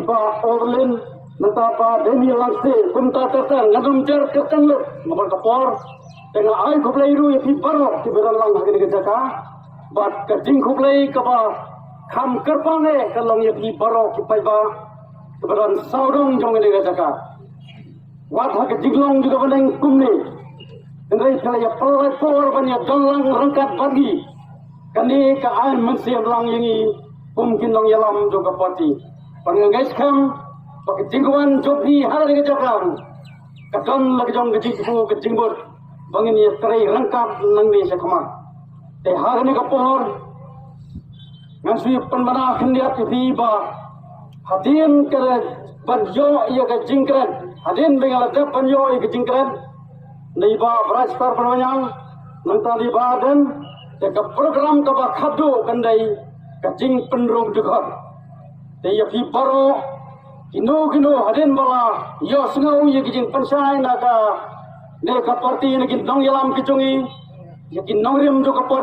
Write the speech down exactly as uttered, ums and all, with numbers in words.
Ba Orlin, nangta ba Demi Langse, kumta ter ter, ngan ym jer kyrteng lut namar ka por. Te nga ai khublei ruh ïa phi baroh kiba don lang ha kane ka jaka. Bad ka jingkhublei kaba kham kyrpang eh ka long ïa phi baroh ki paidbah kiba don sawdong jong kane ka jaka. Wat ha ka jinglong jong ka bneng kumne, hynrei phi la ïa pynlait por ban ïa don lang ryngkat bad ngi. Kane ka ai mynsiem lang ïa ngi kum ki nongïalam jong ka party. Bad nga ngeit skhem ba ka jingwan jong phi ha kane ka jaka ka don la ka jong ka jingthmu ka jingmut ba ngin ïa trei ryngkat nangne sha khmat. Te ha kane ka por ngan shu pynbna khyndiat ïa phi ba hadien ka ban ïoh ïa ka jingkren, hadien ba nga la dep ban ïoh ïa ka jingkren na i Bah Brightstar Pynwanyang, nangta na i Bah Ardent, te ka program kaba khadduh kan dei ka jingpynrung dkhot. Te ïa phi baroh kino kino hadien ba la ïohsngew ïa ka jingpynshai na kane ka party, na ki nongïalam ki jong ngi, ïa ki nongrim jong ka party.